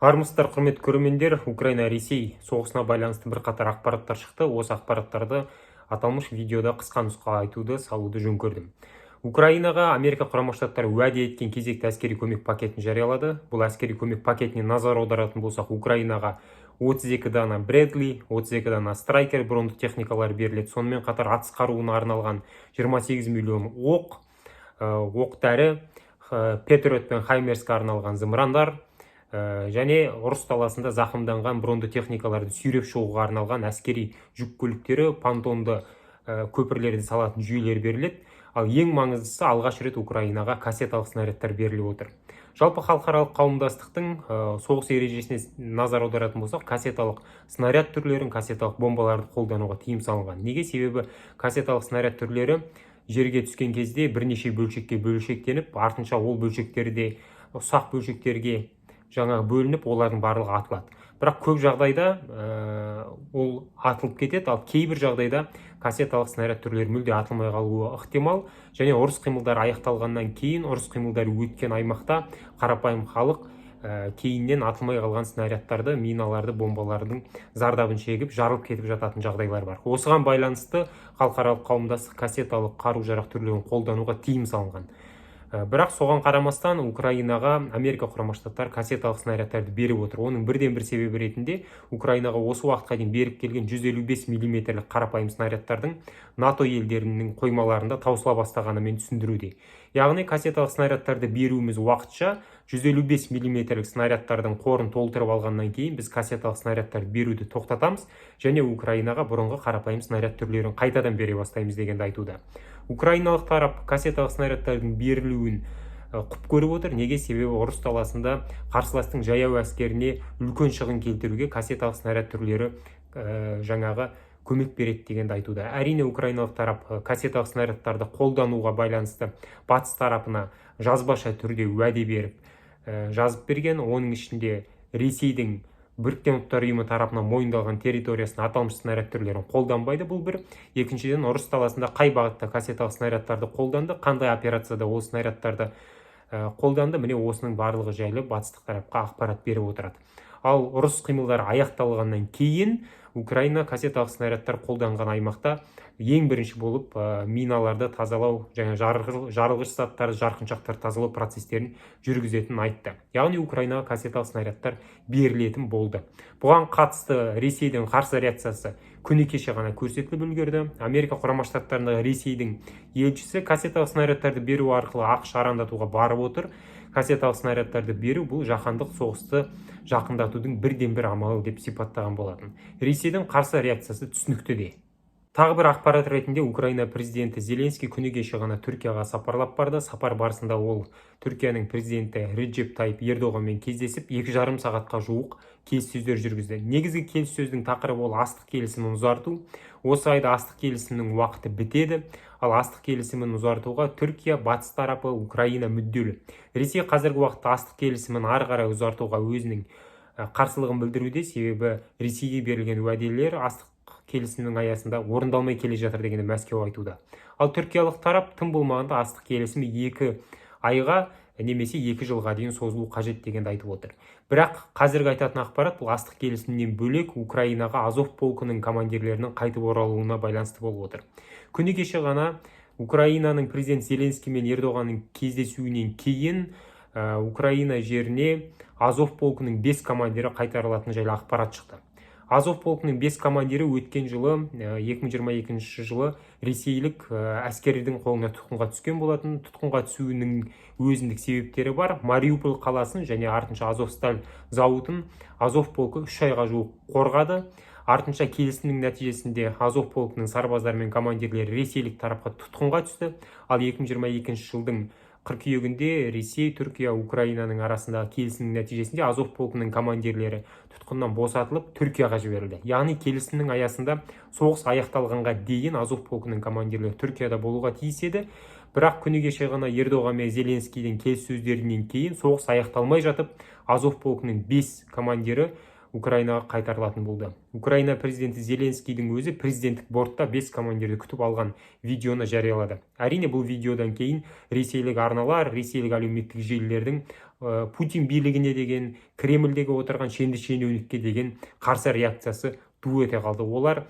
Армысыздар, құрметті көрермендер! Украина Ресей соғысына байланысты бірқатар ақпараттар шықты. Осы ақпараттарды аталмыш видеода қысқа нұсқа айтуды салуды жөн көрдім. Украинаға Америка Құрама Штаттары уәде еткен кезекті әскери көмек пакетін жариялады. Бұл әскери көмек пакетіне назар аударатын болсақ, Украинаға 32 дана Брэдли, 32 дана Страйкер броньды техникалар беріледі. Сонымен қатар атыс қаруына арналған 28 миллион оқ, оқ дәрі, Патриот пен Хаймерске арналған зымырандар және ұрыс даласында зақымданған броньды техникаларды сүйреп шығуға арналған әскери жүк көліктері, понтонды көпірлерді салатын жүйелер беріледі. Ал ең маңыздысы, алғаш рет Украинаға кассеталық снарядтар беріліп отыр. Жалпы, халықаралық қауымдастықтың соғыс ережесіне назар аударатын болсақ, кассеталық снаряд түрлерін, кассеталық бомбаларды қолдануға тыйым салынған. Неге? Себебі кассеталық снаряд түрлері жерге түскен кезде бірнеше бөлшекке бөлшектеніп, артынша ол бөлшектері де ұсақ бөлшектерге жаңағы бөлініп, олардың барлығы атылады. Бірақ көп жағдайда ол атылып кетеді, ал кейбір жағдайда кассеталық снаряд түрлері мүлде атылмай қалуы ықтимал. Және ұрыс қимылдары аяқталғаннан кейін ұрыс қимылдары өткен аймақта қарапайым халық кейіннен атылмай қалған снарядтарды, миналарды, бомбалардың зардабын шегіп, жарылып кетіп жататын жағдайлар бар. Осыған байланысты халықаралық қауымдастық кассеталық қару жарақ түрлерін қолдануға тыйым салынған. Бірақ соған қарамастан Украинаға Америка Құрама Штаттары кассеталық снарядтарды беріп отыр. Оның бірден бір себебі ретінде Украинаға осы уақытқа дейін беріп келген 155 миллиметрлік қарапайым снарядтардың НАТО елдерінің қоймаларында таусыла бастағанымен түсіндіруде. Яғни кассеталық снарядтарды беруіміз уақытша, 155 миллиметрлік снарядтардың қорын толтырып алғаннан кейін біз кассеталық снарядтарды беруді тоқтатамыз және Украинаға бұрынғы қарапайым снаряд түрлерін қайтадан бере бастаймыз дегенді айтуда. Украиналық тарап кассеталық снарядтардың берілуін құп көріп отыр. Неге? Себебі ұрыс даласында қарсыластың жаяу әскеріне үлкен шығын келтіруге кассеталық снаряд түрлері жаңағы көмек береді дегенді айтуда. Әрине, украиналық тарап кассеталық снарядтарды қолдануға байланысты батыс тарапына жазбаша түрде уәде беріп, жазып берген. Оның ішінде Ресейдің Біріккен Ұлттар Ұйымы тарапынан мойындалған территориясына аталмыш снаряд түрлерін қолданбайды. Бұл бір. Екіншіден, ұрыс даласында қай бағытта кассеталық снарядтарды қолданды, қандай операцияда ол снарядтарды қолданды, міне, осының барлығы жайлы батыстық тарапқа ақпарат беріп отырады. Ал ұрыс қимылдары аяқталғаннан кейін Украина кассеталық снарядтар қолданған аймақта ең бірінші болып миналарды тазалау және жарылғыш заттарды, жарқыншақтарды тазалау процестерін жүргізетінін айтты. Яғни Украинаға кассеталық снарядтар берілетін болды. Бұған қатысты Ресейдің қарсы реакциясы күні кеше ғана көрсетіліп үлгерді. Америка Құрама Штаттарындағы Ресейдің елшісі кассеталық снарядтарды беру арқылы АҚШ арандатуға барып отыр, кассеталық снарядтарды беру — бұл жаһандық соғысты жақындатудың бірден бір амалы деп сипаттаған болатын. Ресейдің қарсы реакциясы түсінікті де. Тағы бір ақпарат ретінде, Украина президенті Зеленский күні кеше ғана Түркияға сапарлап барды. Сапар барысында ол Түркияның президенті Реджеп Тайып Ердоғанмен кездесіп, 2,5 сағатқа жуық келіссөздер жүргізді. Негізгі келіссөздің тақырыбы — ол астық келісімін ұзарту. Осы айда астық келісімінің уақыты бітеді. Ал астық келісімін ұзартуға Түркия, батыс тарапы, Украина мүдделі. Ресей қазіргі уақытта астық келісімін ары қарай ұзартуға өзінің қарсылығын білдіруде, себебі Ресейге берілген уәделер астық келісімінің аясында орындалмай келе жатыр дегенді Мәскеу айтуда. Ал түркиялық тарап тым болмағанда астық келісімі 2 айға немесе 2 жылға дейін созылу қажет дегенді айтып отыр. Бірақ қазіргі айтатын ақпарат — бұл астық келісімінен бөлек Украинаға Азов полкінің командирлерінің қайтып оралуына байланысты болып отыр. Күні кеше ғана Украинаның президент Зеленский мен Ердоғанның кездесуінен кейін Украина жеріне Азов полкінің бес командирі қайтарылатыны жайлы ақпарат шықты. Азов полкінің бес командирі өткен жылы, 2022 жылы ресейлік әскердің қолына тұтқынға түскен болатын. Тұтқынға түсуінің өзіндік себептері бар. Мариуполь қаласын және артынша Азовсталь зауытын Азов полкы 3 айға жуық қорғады. Артынша келісімнің нәтижесінде Азов полкінің сарбаздары мен командирлері ресейлік тарапқа тұтқынға түсті. Ал 2022 жылдың қыркүйегінде Ресей, Түркия, Украинаның арасындағы келісімнің нәтижесінде Азов полкінің командирлері тұтқыннан босатылып, Түркияға жіберілді. Яғни келісімнің аясында соғыс аяқталғанға дейін Азов полкінің командирлері Түркияда болуға тиіс еді. Бірақ күні кеше ғана Ердоған мен Зеленскийдің келіссөздерінен кейін соғыс аяқталмай жатып Азов полкінің бес командирі Украинаға қайтарылатын болды. Украина президенті Зеленскийдің өзі президенттік бортта бес командирді күтіп алған видеоны жариялады. Әрине, бұл видеодан кейін ресейлік арналар, ресейлік әлеуметтік желілердің Путин билігіне деген, Кремльдегі отырған шенді шенеунікке деген қарсы реакциясы ду ете қалды. Олар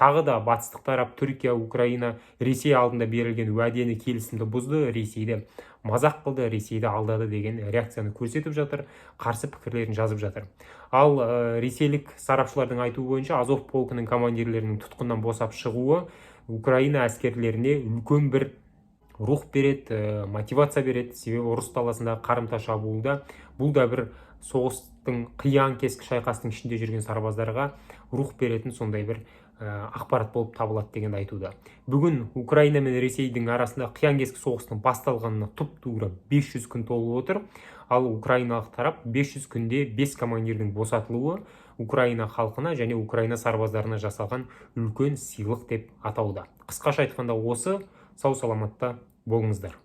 тағы да батыстық тарап, Түркия, Украина, Ресей алдында берілген уәдені, келісімді бұзды, Ресейді мазақ қылды, Ресейді алдады деген реакцияны көрсетіп жатыр, қарсы пікірлерін жазып жатыр. Ал ресейлік сарапшылардың айтуы бойынша, Азов полкінің командирлерінің тұтқыннан босап шығуы Украина әскерлеріне үлкен бір рух береді, мотивация береді. Себебі ұрыс даласындағы қарымта шабуылда бұл да бір соғыстың қиян кескі шайқастың ішінде жүрген сарбаздарға рух беретін сондай бір ақпарат болып табылады деген айтуда. Бүгін Украина мен Ресейдің арасында қиян кескі соғыстың басталғанына тұп тура 500 күн толып отыр. Ал украиналық тарап 500 күнде 5 командирдің босатылуы Украина халқына және Украина сарбаздарына жасалған үлкен сыйлық деп атауда. Қысқаша айтқанда, осы. Сау саламатта болыңыздар.